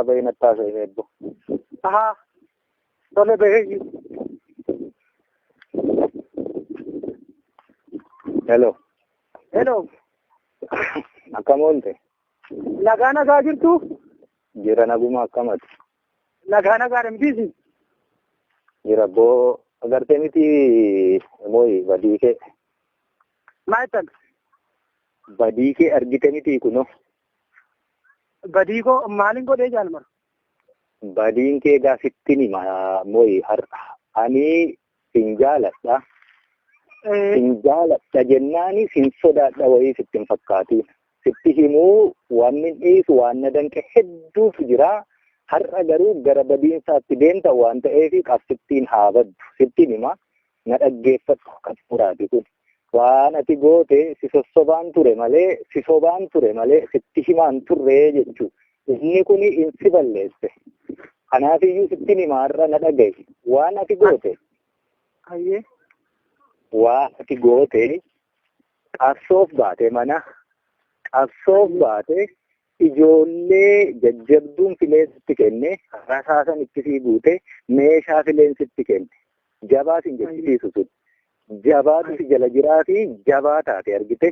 Bahee natti haasa'e eebbo. Ahaa. Tole bahee. Hello. Hello. Akkam oolte? Nagaa nagaa jirtu? Jira naguma akkamati? Nagaa nagaadha mitiisi? Jira boo agartee miti mooyi badii kee. Maal jettan? Badii kee argite miti kunoo. Badii koo maaliin godhee jaalmara? Badiin kee gaafittiin hima mooyi har'a. Ani sin jaaladha. Sin jaaladha jennaani sin sodaadha wayii sitti hin fakkaatiin. Sitti himuu waan hin dhiisu waan na danqe hedduutu jira. Har'a garuu gara badiinsaatti deemta waan ta'eef qabsittiin haa baddu. Sittiin hima na dhaggeeffadhu qaxxuraati kun. Waan ati goote si sossobaan ture malee si sobaan ture malee sitti himaan turree jechuudha. Inni kun insi balleesse. Kanaafiyyuu sittiin hima har'a na dhaga'i. Waan ati goote. Ayyee. Waan ati goote qabsoof baate mana qabsoof baate ijoollee jajjabduun fileensitti kenne rasaasan itti sii guute meeshaa fileensitti kenne jabaa sin jechisiisu sun jabaatu si jala jiraa fi jabaa taate argite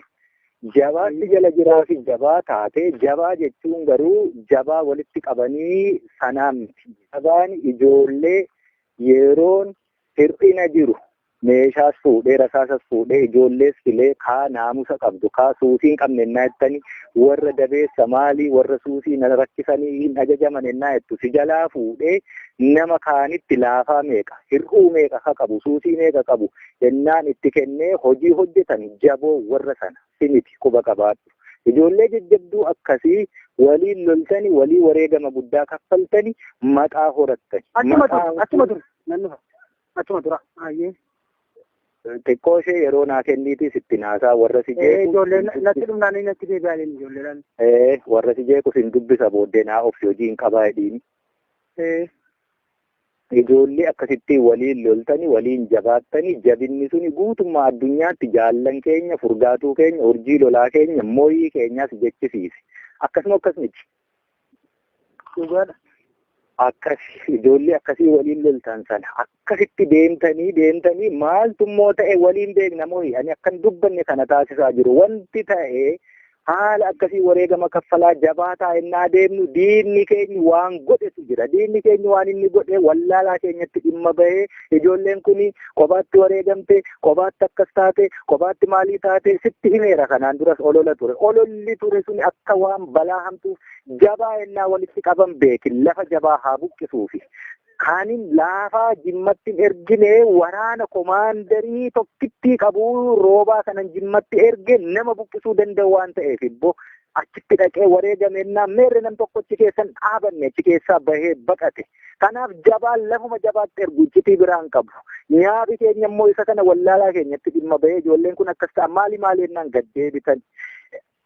jabaatti jala jiraa fi jabaa taate jabaa jechuun garuu jabaa walitti qabanii sanaan miti jabaan ijoollee yeroon hir'ina jiru meeshaas fuudhee rasaasas fuudhee ijoollees filee kaa naamusa qabdu kaa suusii hin qabne ennaa jettanii warra dabeessa maalii warra suusii na rakkisanii hin ajajaman ennaa jettu si jalaa fuudhee nama kaanitti laafaa meeqa hir'uu meeqa ka qabu suusii meeqa qabu ennaan itti kennee hojii hojjetan jaboo warra sana si miti quba qabaadhu. Ijoollee jajjabduu akkasii waliin loltani walii wareegama guddaa kaffaltani maqaa horattani. Achuma dur achuma dur nan dhufa achuma dura ayyee. Xiqqoo ishee yeroo naa kenniitii sitti naasaa warra si jeequ. Ijoollee natti dhumnaan natti deebi'anii ijoolleedhaan. Warra si jeequ sin dubbisa booddee naa obsi hojii hin qabaa jedhiini. Ijoollee akkasitti waliin loltani waliin jabaattani jabinni suni guutummaa addunyaatti jaallan keenya furgaatuu keenya urjii lolaa keenya mooyii keenyas jechisiise. Akkasuma akkas miti. Dhugaadha. Akkas ijoollee akkasii waliin loltan sana akkasitti deemtanii deemtanii maaltu immoo ta'e waliin beekna mooyi ani akkan dubbanne kana taasisaa jiru wanti ta'e haala akkasii wareegama kaffalaa jabaa taa'ennaa deemnu diinni keenya waan godhetu jira diinni keenya waan inni godhe wallaalaa keenyatti dhimma bahee ijoolleen kun kophaatti wareegamte kophaatti akkas taate kophaatti maalii taate sitti himeera kanaan duras olola ture ololli ture suni akka waan balaa hamtuuf jabaa ennaa walitti qaban beekin lafa jabaa haa buqqisuufi. Kaanin laafaa jimmatti ergine waraana komaandarii tokkittii qabu roobaa kanan jimmatti erge nama buqqisuu danda'u waan ta'eef ibbo achitti dhaqee wareegamennaa meerre nam tokko achi keessan dhaabanne achi keessaa bahee baqate. Kanaaf jabaan lafuma jabaatti ergu iccitii biraan qabu. Nyaabi keenya immoo isa kana wallaalaa keenyatti dhimma bahee ijoolleen kun akkas ta'a maali maali jennaan gad deebitan.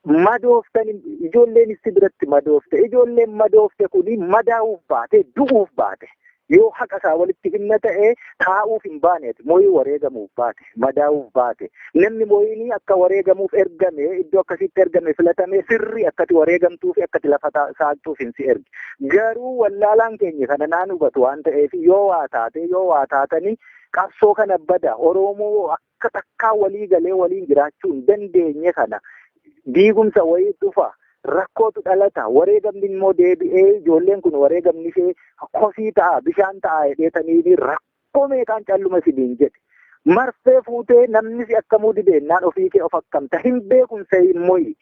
Madooftan ijoolleen itti biratti madoofte ijoolleen madoofte kuni madaa'uuf baate du'uuf baate. Yoo haqa isaa walitti himna ta'e taa'uuf hin baaneeti mooyii wareegamuuf baate madaa'uuf baate namni mooyinii akka wareegamuuf ergame iddoo akkasitti ergame filatame sirrii akkati wareegamtuu fi akkati lafa saaqxuuf hin si erge garuu wallaalaan keenya kana naan hubatu waan ta'eef yoo waa taate yoo waa taatanii qabsoo kana bada Oromoo akka takkaa walii galee waliin jiraachuu hin dandeenye kana diigumsa wayii dhufa. Rakkootu dhalata wareegamni immoo deebi'ee ijoolleen kun wareegamni ishee kosii ta'a bishaan ta'a jedheetanii rakkoo meeqaan calluma sidiin jedhe. Marfee fuutee namni si akkamuu dideennaan ofii kee of akkamta hin beekun se'in moyi.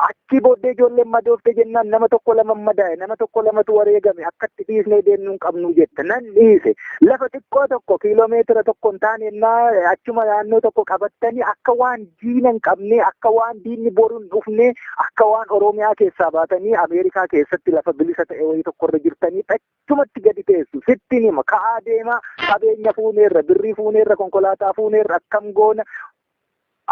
Achi booddee ijoolleen madoofte jennaan nama tokko lama madaa'e nama tokko lamatu wareegame akkatti dhiisnee deemnuu hin qabnu jette nan dhiise lafa xiqqoo tokko kiiloomeetira tokko hin taane achuma naannoo tokko qabattanii akka waan diina hin qabne akka waan diinni boru hin dhufne akka waan Oromiyaa keessaa baatanii Ameerikaa keessatti lafa bilisa ta'e wayii tokkorra jirtanii achumatti gadi teessu sittiin hima ka'aa deemaa qabeenya fuuneerra birrii fuuneerra konkolaataa fuuneerra akkam goona.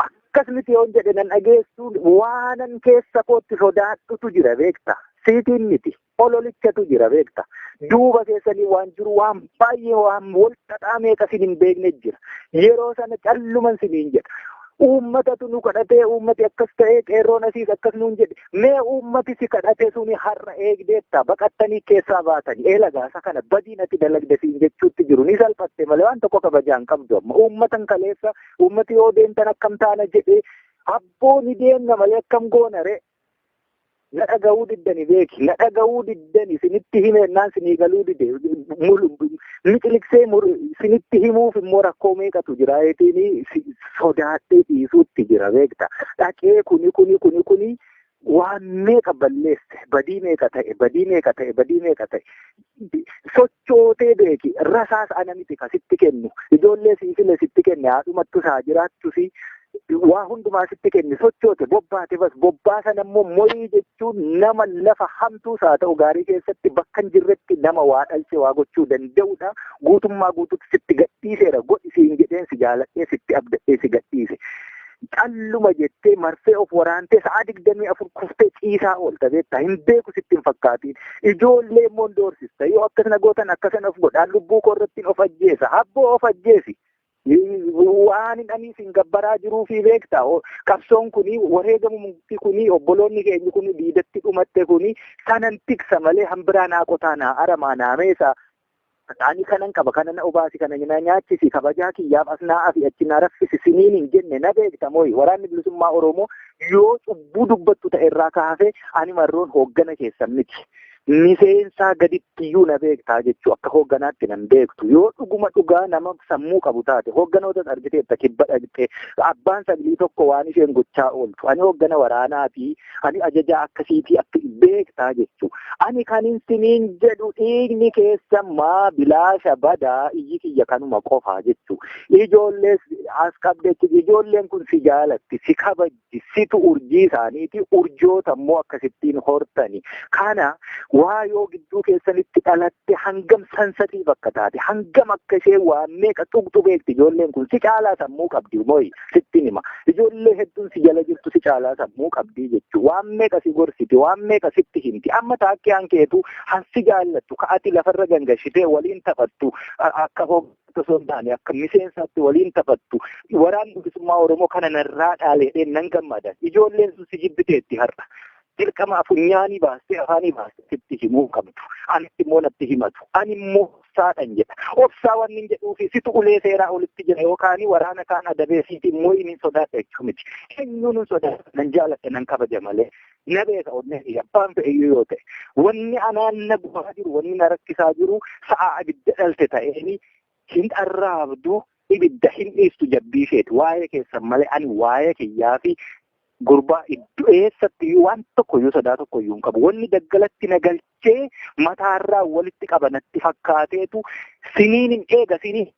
Akkas miti yoon jedhe nan dhageessuun waanan keessa kootti sodaadhutu jira beekta. Siitiin miti ololichatu jira beekta. Duuba keessanii waan jiru waan baay'ee waan wal xaxaa meeqa sin hin beekne jira. Yeroo sana calluman siniin jedha. Uummatatu nu kadhatee, uummati akkas ta'ee, qeerroon asiis akkas nuun jedhe. Mee uummati si kadhate suni har'a eegdeetta baqattanii keessaa baatanii eela gaasa kana badiin ati dalagde siin jechuutti jiru. Ni salphatte malee waan tokko kabajaan qabdu amma. Uummatan kaleessa uummati yoo deemtan akkam taana jedhee, abboo ni deemna malee akkam goona ree. Na dhaga'uu diddani beeki, na dhaga'uu diddani. Sinitti himeennaan sinii galuu dide. Miqiliqsee sinitti himuuf immoo rakkoo meeqatu jira eetiin sodaadhee dhiisuutti jira beekta. Dhaqee kuni kuni kuni kuni waan meeqa balleesse, badii meeqa ta'e, badii meeqa ta'e, badii meeqa ta'e. Sochootee beeki, rasaas ana miti ka sitti kennu, ijoollee siifile sitti kenne, haadhumattus haa jiraattusi. Waa hundumaa sitti kenne, sochoote, bobbaate. Bas bobbaa sana immoo moyii jechuun nama lafa hamtuus haa ta'u gaarii keessatti bakka hin jirretti nama waa dhalche waa gochuu danda'udha. Guutummaa guutuutti sitti gadhiiseera, godhi siin jedheen, si jaaladhee sitti abdadhee si gadhiise. Calluma jettee marfee of waraantee sa'a 24 kuftee ciisaa oolta beektaa, hin beeku sitti hin fakkaatiin. Ijoollee immoo hin doorsista. Yoo akkasana gootan akkasana of godhaan, lubbuu koo irratti of ajjeesa. Abboo of ajjeesi. Waan hin ani isin gabbaraa jiruu fi beektaa, qabsoon kuni, wareegamumti kuni, obboloonni keenya kuni diidatti dhumatte kuni sanan tiksa malee hambiraa naa qotaa, naa aramaa, naa meesa. Ani kanan qaba, kana na obaasi, kana na nyaachisi, kabajaa kiyyaaf as naa afi achi na raffisi siniin hin jenne, na beekta mooyi. Waraanni Bilisummaa Oromoo yoo cubbuu dubbattu ta'e irraa kaafee ani marroon hooggana keessan miti. Miseensaa gaditti iyyuu na beektaa jechuu, akka hoogganaatti nan beektu. Yoo dhuguma dhugaa nama sammuu qabu taate, hoogganoota argiteetta, kibba dhaqxee abbaan saglii tokko waan isheen gochaa ooltu. Ani hooggana waraanaatii, ani ajajaa akkasiitii akka beektaa jechuu. Ani kanin siniin jedhu, dhiigni keessa maa bilaasha badaa, iyyi kiyya kanuma qofaa jechuu. Ijoollees as qabdeetti, ijoolleen kun si jaalatti, si kabajji, situ urjii isaaniiti, urjoota immoo akkasittiin hortani. Kana waa yoo gidduu keessanitti dhalatte hangam sansatiif akka taate, hangam akka ishee waa meeqa tuqxu beekti. Ijoolleen kun si caalaa sammuu qabdi mooyi, sittin hima. Ijoollee hedduun si jala jirtu si caalaa sammuu qabdi jechuu. Waan meeqa si gorsiti, waan meeqa sitti himti. Amma taakkiyaan keetu hansi jaallattu ka'ati lafarra gangashitee waliin taphattu, akka hooggantu osoo hin taane akka miseensaatti waliin taphattu. Waraanni Bilisummaa Oromoo kana narraa dhaaleedheen nan gammada. Ijoolleen sun si jibbiteetti har'a. Dirqama funyaanii baastee afaanii baastee sitti himuu qabdu. Anitti immoo natti himatu. Ani immoo obsaadhan jedha. Obsaa wanni hin jedhuufi situ ulee seeraa olitti jira yookaan waraana kaan adabee siiti immoo inni sodaadha jechuu miti. Eenyuun hin sodaadha, nan jaaladha, nan kabaja malee. Na beeka onnee abbaan fe'iyyuu yoo ta'e. Wanni anaan na gubaa jiru, wanni na rakkisaa jiru, sa'a abidda dhalte ta'eeni hin arraabdu, ibidda hin dhiistu jabbii isheeti. Waa'ee keessan malee ani waa'ee kiyyaa fi gurbaa iddoo eessatti iyyuu waan tokko iyyuu sodaa tokko iyyuu hin qabu. Wanni daggalatti na galchee mataarraa walitti qaba natti fakkaateetu siniin hin eega siniin.